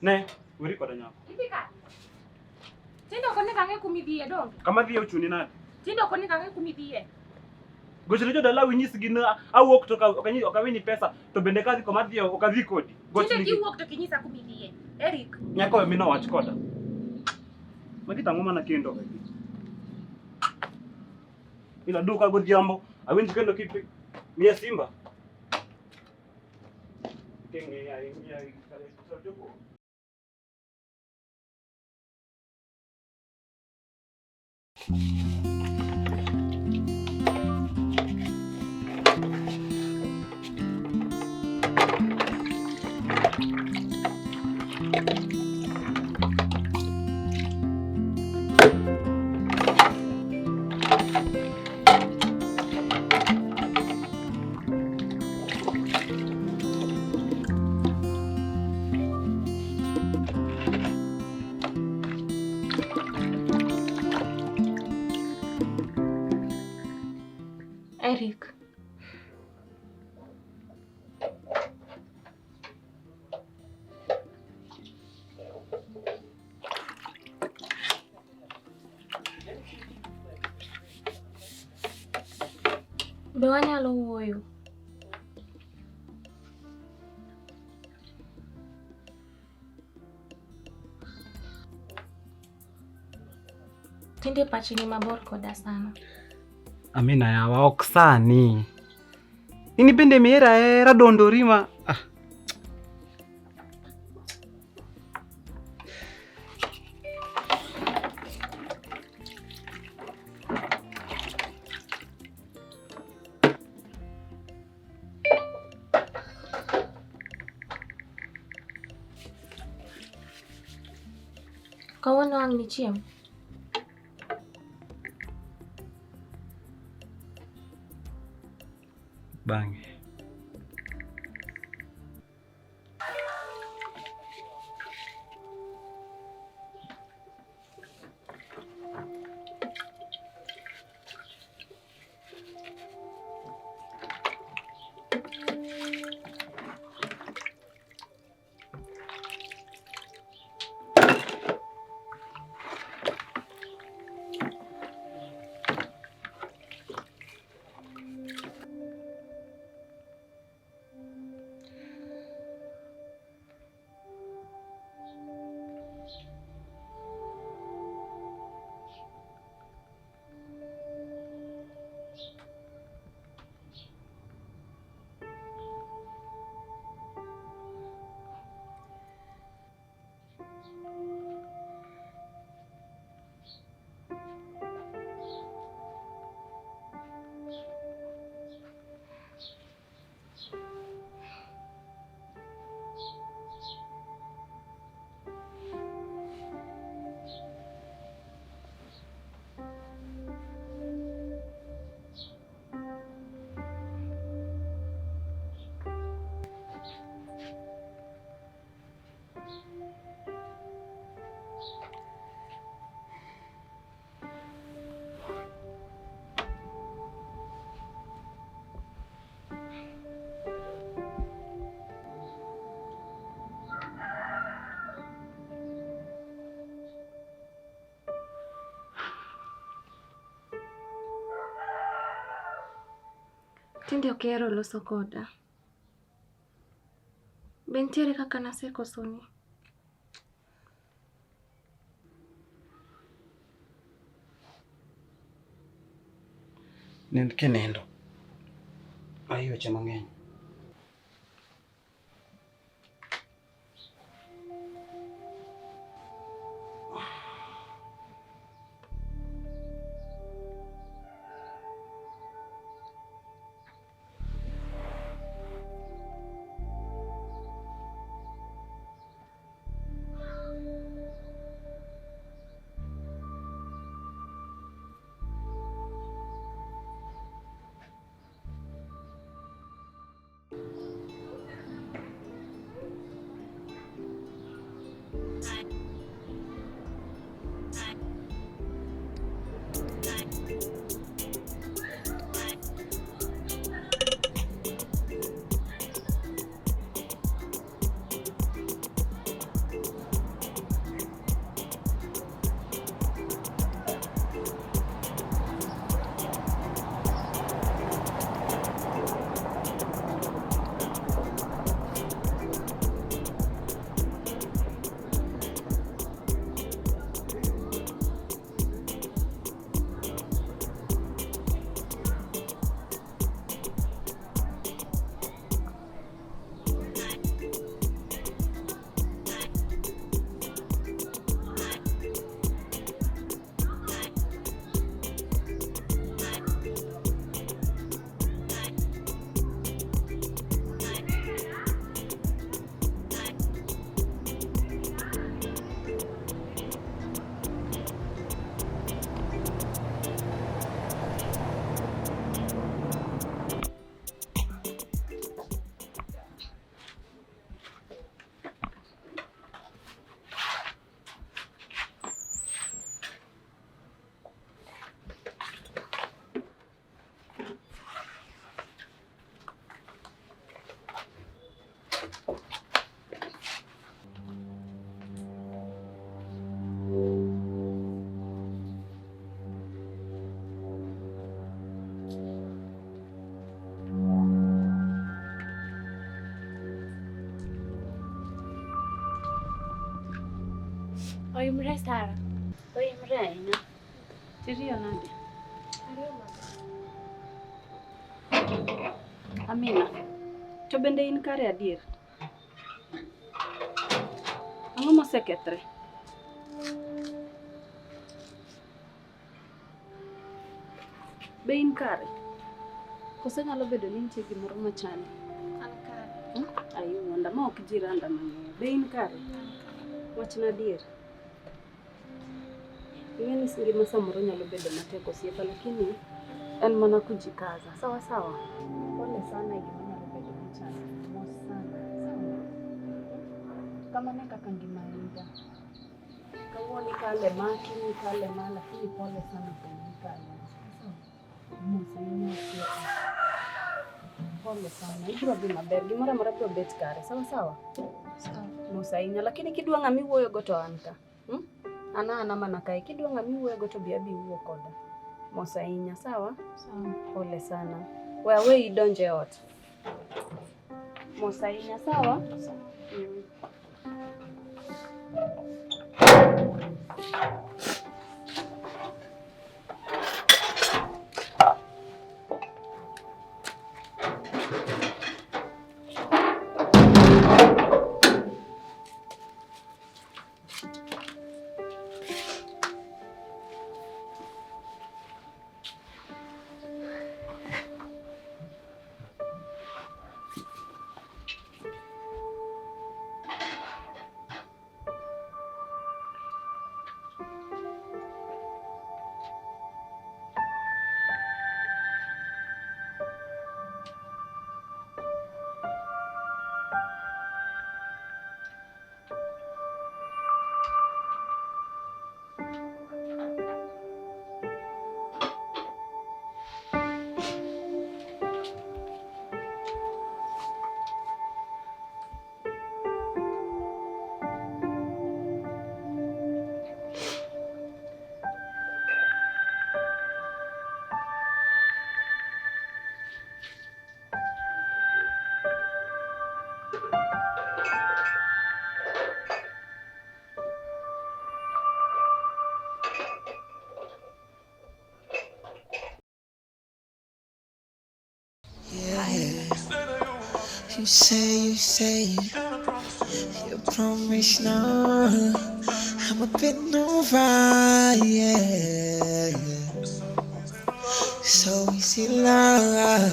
Ne, weri koda nyako. Idhi kanye? Tinde ok onego ang'e kuma idhiye donge? Kama dhiye ochuni nade? Tinde ok onego ang'e kuma idhiye. Gochne jodalawu inyisgi ni awuok to ok awini pesa to bende kadhi koma adhiye ok adhi kodi. Tinde Gochnegi. kiwuok to kinyisa kuma idhiye. Eric. Nyako we mino wach koda. Magi tang'o mana kendo. Ila duka godhiambo awinj kendo kipi miya simba. King'iya ing'iya Eric. Be wanyalo wuoyo? Tinde pachi ni mabor koda sana. Amina yawa ok sani. In bende mihero ahera dondori ma ah. Kawuono ang' nichiem? Bang'e. Tinde ok ihero loso koda. Be nitiere kaka nasekosoni? Nind kinindo. Ai weche mang'eny. Oimre Sara. Oimre ahinya. Tiriyo nade? Ariyo maber. Amina, to bende in kare adier? Ang'o mosekethre? Be in kare? Koso nyalo bedo ni nitie gimoro machandi? An kare. Ai wuonda, ma ok jiranda mang'eyo. Be in kare? Wachna adier. Ing'e ni ngima samoro nyalo bedo matek osiepa, lakini en mana kujikaza. Sawa sawa. Pole sana e gima nyalo bedo ni chandi. Mos sana. Sawa. Kamano e kaka ngima en ga. Kawuono ikale ma, kiny ikale ma, lakini pole sana kuom mikale. Sawa. Mos ahinya osiepa. Pole sana. Ibiro dhi maber. Gimoro amora biro bet kare. Sawa sawa. Sawa. Mos ahinya. Lakini kidwa ng'ama iwuoyogo to an ka. Ana mana kae. Kidwa ng'ama iwuoyogo to bi abi iwuo koda. Mos ahinya. Sawa? Sawa. Pole sana. We aweyi idonj e ot. Mos ahinya. Sawa? Sawa. You say, you promise now. I'm a bit over, yeah. So easy love,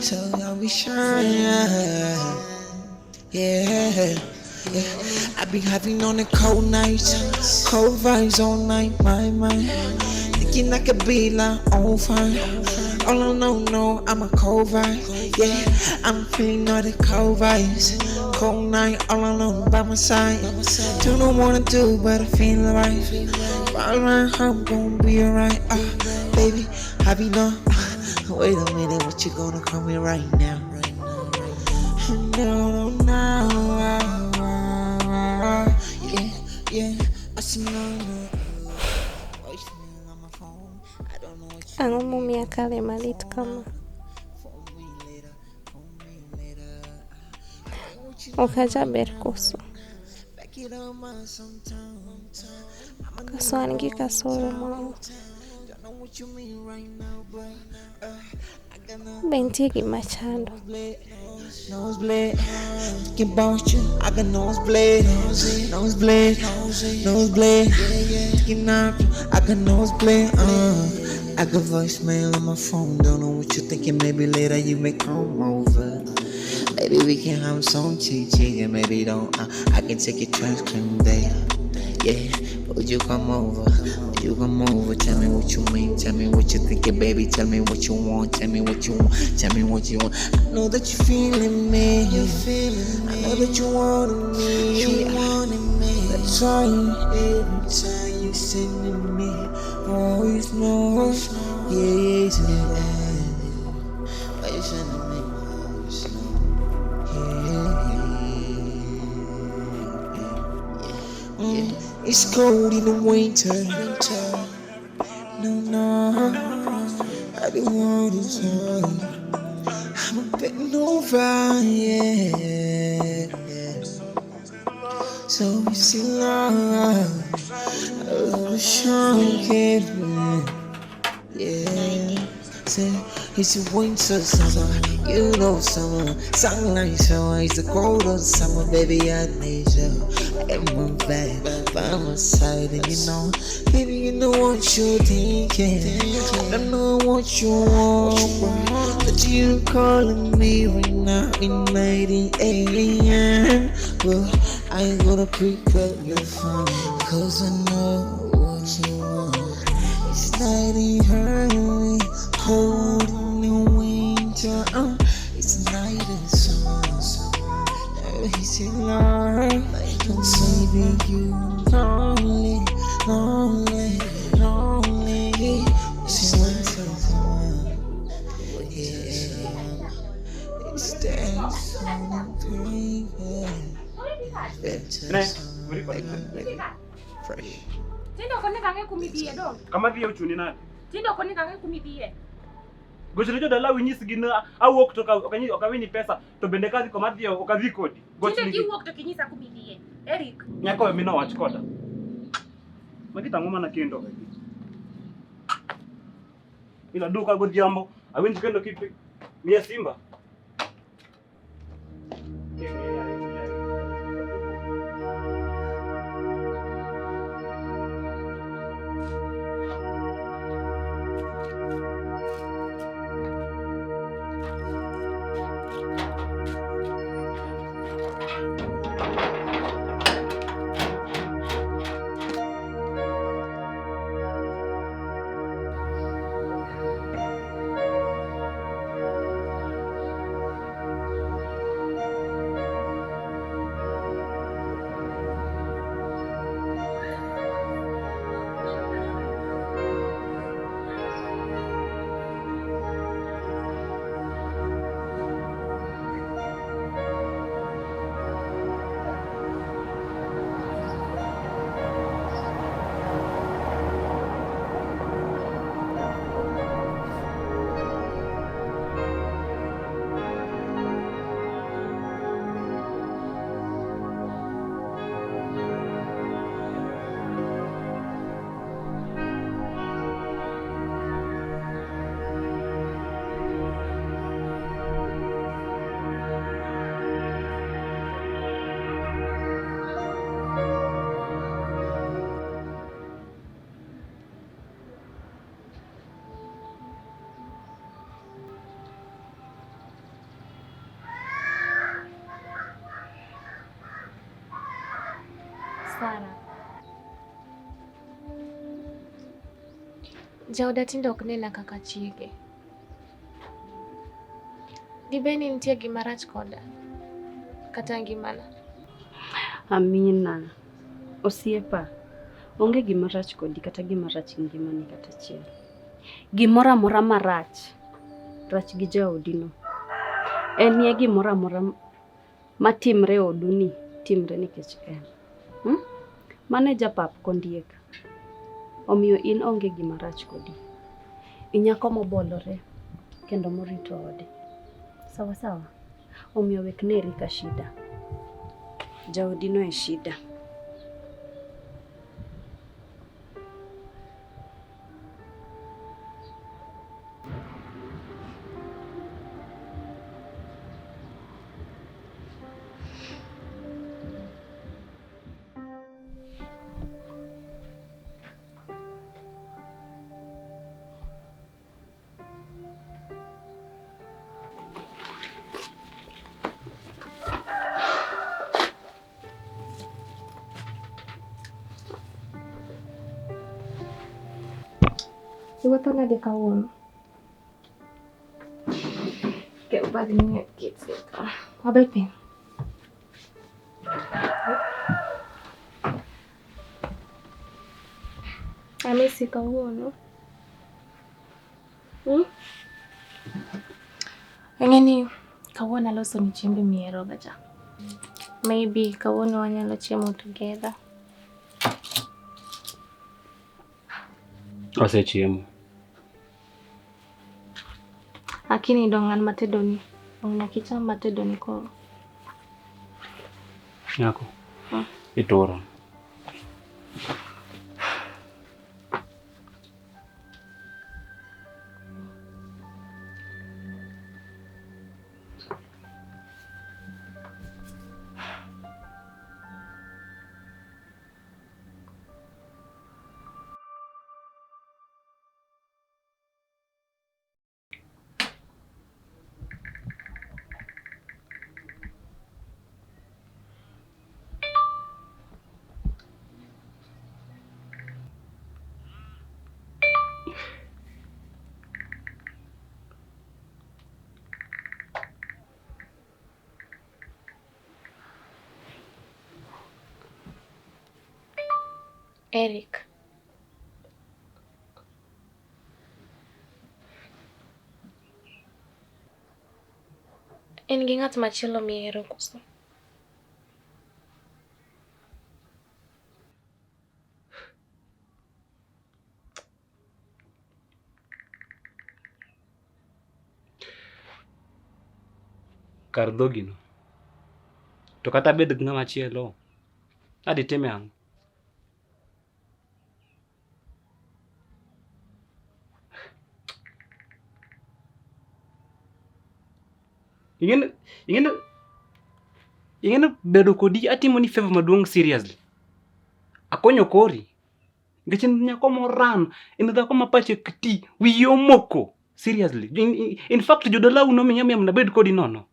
so I wish I, yeah. Yeah, I be having on the cold nights, cold vibes all night, my mind. Thinking I could be like on fire. All I know, no, I'm a cold vibe. Yeah, I'm feeling all the cold vibes. Cold night, all alone by my side. Don't know what to do, but I feel alright. Alright, I'm gonna be alright. Baby, have you know? Wait a minute, what you gonna call me right now? No, no, no. Yeah, yeah, I said no, no. Voicemail on my phone. I don't know what you Ang'o momiyo akale malit kama? Phone me later, phone me later. Ok ajaber koso? Back it up, my sometimes. Koso an gi kasoro moro? Don't know what you mean right now, but I got no Be nitie gima chando? nosebleed, thinking about you. I got nosebleed, nosebleed, nosebleed. Thinking of you, I got nosebleed. I got voicemail on my phone. Don't know what you're thinking. Maybe later you may come over. Maybe we can have some ching ching, and maybe don't. I can take your trash cream day. Yeah, would you come over? Would you come over? Tell me what you mean. Tell me what you're thinking, baby. Tell me what you want. Tell me what you want. Tell me what you want. I know that you're feeling me. You're feeling me. I know that you wanted me. You wanted me. That's why every time you sending me voice notes. Yeah, yeah. Why you sending me voice notes? Yeah. Yeah. It's cold in the winter. No, no, I don't want to turn. I'm a bit over, yeah. So we see love, yeah. Say it's a winter summer, you know summer, sunlight summer, it's a golden summer, baby. I need you and my back by my side, and you know, baby, you know what you're thinking. I don't know what you want, but you calling me right now in 90 a.m. Well, I ain't gonna pick up your phone, 'cause I know what you want. It's night early, cold in the winter. It's night in summer. It's love, baby, you lonely, lonely, lonely. It's winter, yeah. It's dancing, baby. Fresh. Tindo kone kange kumidie dong. Kama dhiye uchuni nade? Tindo kone kange kumidie. Gochne jodala winyis gin awuok to okawini pesa to bende kadhi koma adhiye ok adhi kodi. Tinde giwuok to kinyisa kumidie. Eric. Nyako we mino wach koda. Magi tang'o mana kendo. Ila duka godhiambo awinj kendo kipi miya simba. Sara. Jaoda tinde ok nena kaka chiege. Dibed ni nitie gima rach koda kata ngimana? Amina, osiepa, onge gima rach kodi kata gima rach gi ngimani kata achiel. Gimoro amora marach, rach gi jaodino. En ye gimoro amora matimre e oduni, timre nikech en. Mano e japap kondiek. Omiyo in onge gima rach kodi. Inyako mobolore kendo morito ode. Sawa sawa. Omiyo wek neri ka shida. Jaodino e shida. Iwuotho nade kawuono? Kel bagni aketi ka. Wabet piny. Amisi kawuono. Ing'e ni kawuono alosoni chiembe miheroga cha. Maybe kawuono wanyalo chiemo together. Asechiemo. Lakini dong an matedoni. Dong nyaka icham matedoni koro. Nyako. Ituro. Eric. En gi ng'at machielo mihero koso? Kar dhogino. To kata bed gi ng'ama chielo, adhi time ang'o? Ing'eno bedo kodi atimo ni favor maduong' seriously. Akonyo kori. Nikech in nyako moran, in dhako ma pache ok ti, wiyi omoko. Seriously. In fact jodalau nomiya miya mondo abed kodi nono.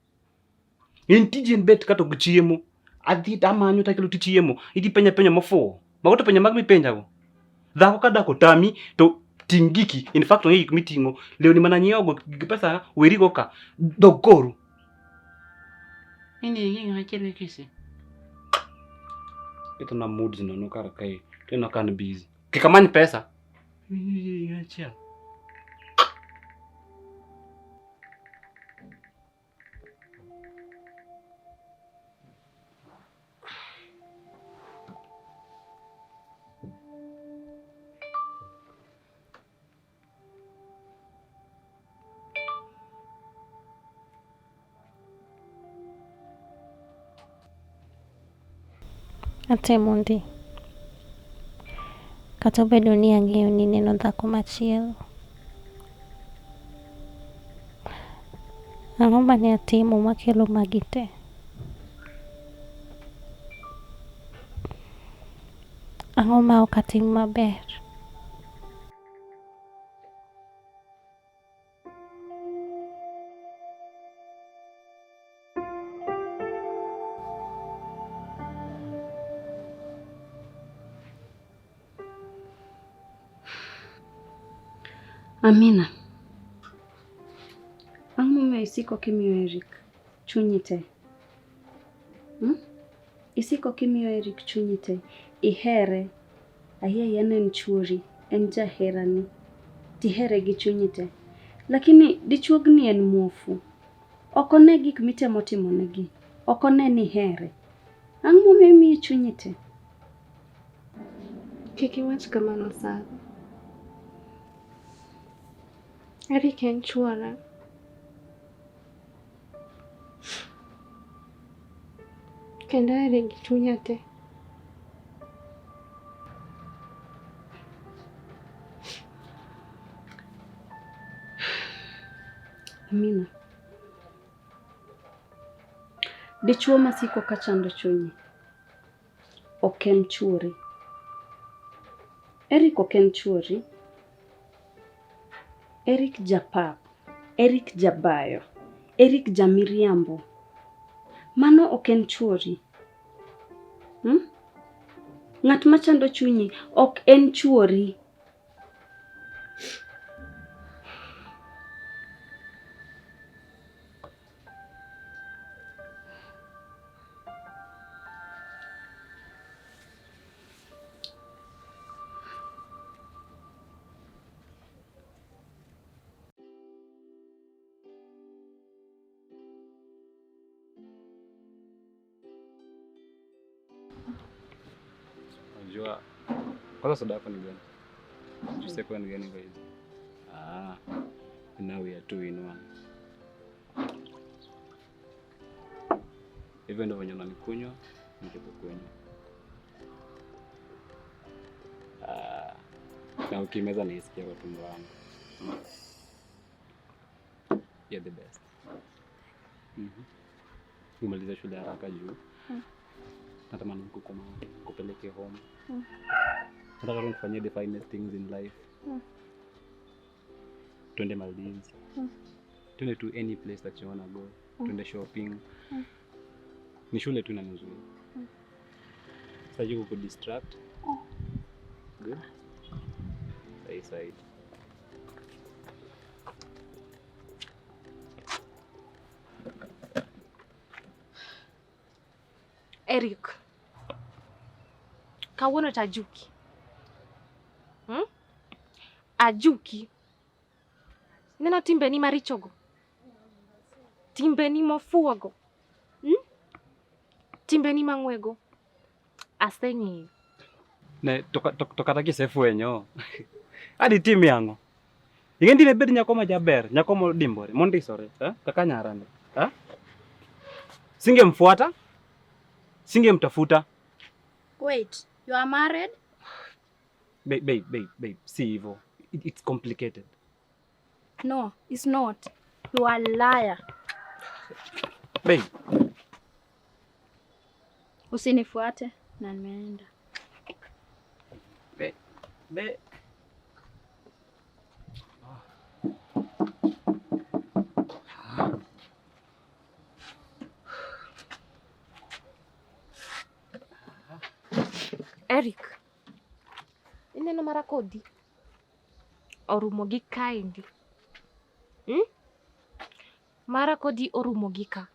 In tiji en bet kata ok chiemo. Adhi tamanyo takelo tichiemo. Idhi penja penjo mofuwo. Mago to penjo mag mipenjago. Dhako ka dak otami to ting' giki. In fact onge gik miting'o. Lewni mana nyiewogo gi pesa werigo ka. Dog koru. Ketona moods nono kar kae. Tineno ka an busy. Kik amany pesa. Achiel. Atemo ndi. Kata obedo ni ang'eyo ni neno dhako machielo. Ang'o mane atimo makelo magi te? Ang'o ma ok atim maber? Amina, ang'o momiyo isiko kimiyo Eric chunyi te? Isiko kimiyo Eric chunyi te. Ihere. Ahiya ahiya ne en chuori, en jaherani. Tihere gi chunyi te. Lakini dichuogni en muofu. Ok one gik mitemo timonegi. Ok one ni ihere. Ang'o momiyo imiye chunyi te? Kik iwach kamano Sara. Eric en chuora. Kendo ahere gi chunya te. Amina. Dichuo masiko ka chando chunyi ok en chuori. Eric ok en chuori. Eric japap. Eric jabayo. Eric jamiriambo. Mano ok en chuori. Ng'at machando chunyi ok en chuori. Unajua kwanza soda yako ni gani? Juice yako ni gani kwa hizi? Ah, now we are two in one. Hivyo ndio venye unanikunywa, nikikukunywa. Na ukimeza naisikia kwa tumbo wangu. You're the best. Umalize shule haraka juu. Natamani kukoma kupeleke home. Nataka nikufanyie the finest things in life. Twende Maldives. Twende to any place that you wanna go. Twende shopping. Ni shule tu inanizuia. Sasa you could distract. Good. Side. Eric. Kawuono to ajuki. Ajuki. Ineno timbeni marichogo. Timbeni mofuogo. Timbeni mang'wego. Aseng'eyo. Ne to kata kisefwenyo. Adi tim yang'o. Ing'e ni bed nyako ma jaber, nyako modimbore, mondisore, kaka nyarani. Singemfuata? Singemtafuta. Wait, you are married? Babe, babe, babe, si hivyo. It's complicated. No, it's not. You are a liar. Babe. Usinifuate na nimeenda. Babe, babe. Eric, ineno mara kodi orumo gi kaendi. Mara kodi orumo gi ka.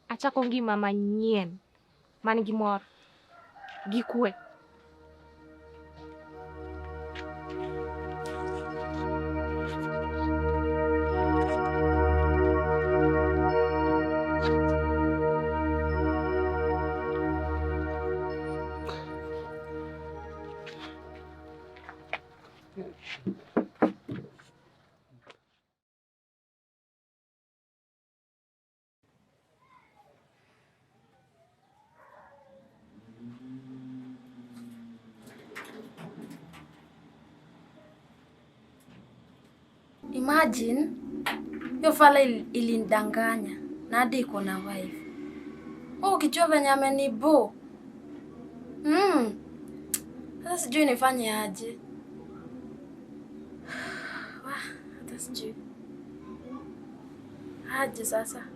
Achako ngima manyien man gi mor gi kwe. Imagine hiyo fala ilinidanganya na hadi iko na wife. Oh, ukijua venye amenibo. Sasa sijui nifanye aje. Wah, hata sijui. Aje sasa.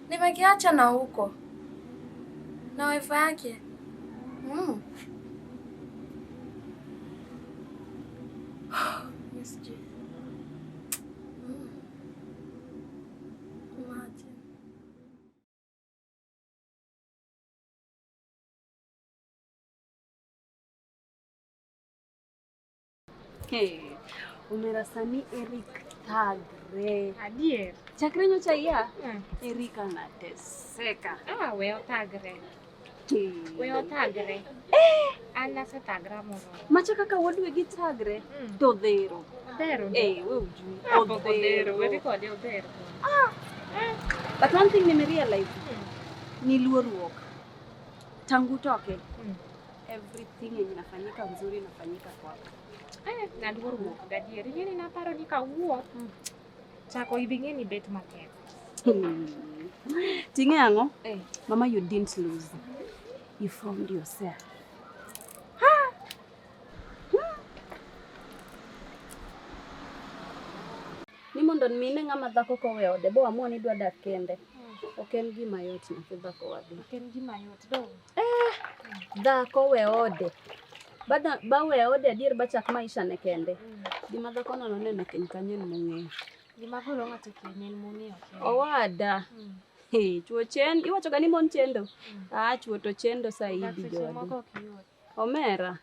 Nimekiacha na huko. Na wife yake. Sijui. Imagine. Hey, omera sani Eric thagre. Adier. Chakre nyocha iya. Eric anateseka. Ah, we othagre. We othagre. An asethagra moromo. Macha kaka wadwe gi thagre to dhero. Odhero. Eh, we ujui. Pok odhero, weri kode odhero. But one thing nimerealize ni luoruok. Tangu toke. Everything yenye inafanyika nzuri inafanyika kwako. Naluor wuok gadier. Ing'eni naparo ni kawuok chako idhi ng'e ni bet matek. Ting'e ang'o? Mama, you didn't lose. You found yourself. Ni mondo mine ng'ama dhako kowe ode bo amua ni idwa dak kende. Ok en gima yot nyathi dhako wadu. Ok en gima yot dong. Dhako we ode. Bada ba we ode adier bachak maisha ne kende. Gima dhako no noneno keny kanyo en mong'eyo. Gima golo ng'ato keny en mong'eyo kende. Owada. Hey, chuo chen, iwacho ga ni mon chendo. Ah, chuo to chendo saidi jowadu. Omera.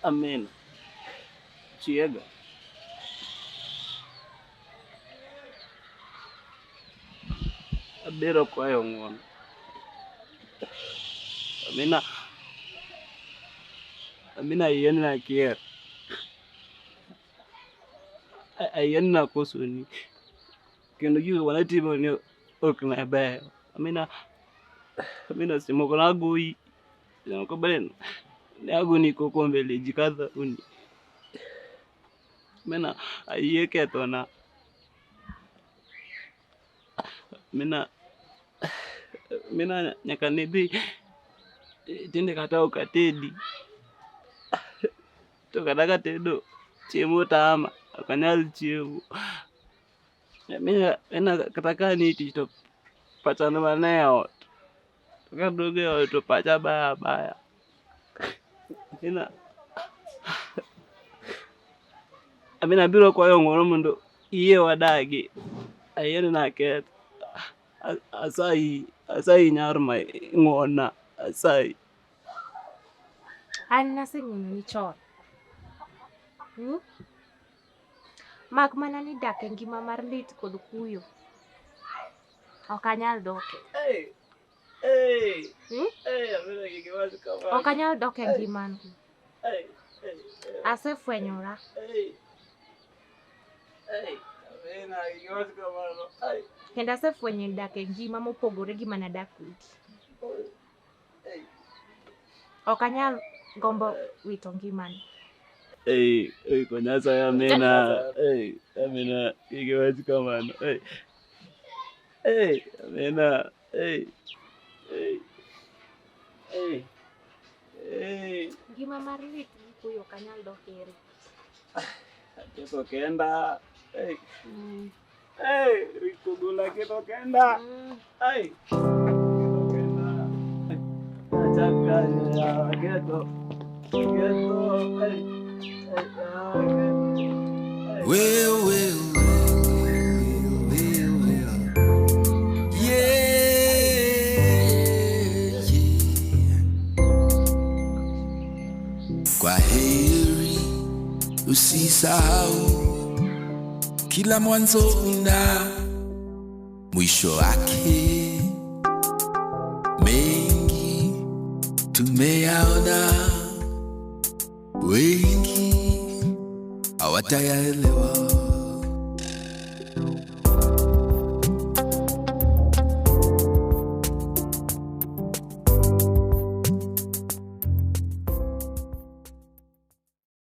Amen. Chiega. Abiro kwayo ng'uono. Amina, Amina ayie ni akier. Ayie ni nakosoni. Kendo gigo manatimo ni ok ne beyo. Amina amina seche moko nagoyi. Seche moko be ne agoni koko mbele ji kadhauni. Amina ayie kethona. Amina amina nyaka nidhi tinde kata ok atedi. To kata katedo chiemo tama, ok anyal chiemo. Amina amina kata ka an e tich to pacha ni mana e ot. To kaduogo e ot to pacha baya abaya. Amina amina abiro kwayo ng'uono mondo iyie wadagi. Ayie ni naketho. Asayi asayi nyar ma ng'uon na asayi. An naseng'uononi chon. Hmm? Mak mana ni dak e ngima mar lit kod kuyo. Ok anyal doke. Hey, hey, Hmm? hey, Amina kik iwach kamano. Ok anyal dok e ngimano. Hey, hey, Asefwenyora. hey. Hey, Amina kik iwach kamano. Hey, Kendo asefwenyo dak e ngima mopogore gi manadak kodi. hey. Ok anyal gombo wito ngimani. Hey, hey, konya saya Amina. Hey, Amina kik iwach kamano. Hey. Hey, Amina. Hey. Hey. Hey. Hey. Ngima mar lit gi kuyo ok anyal dok ire. Ketho kenda. Hey. Mm. Hey, Rico gola ketho kenda. Hey. Ketho kenda. Achak kanyo ya, ketho. Ketho. Hey. Hey, ah, ketho. Hey. Well, well, well, well, well. Yeah, yeah. Kwa heri usisahau, kila mwanzo una mwisho wake. Mengi tumeyaona, wengi hawatayaelewa.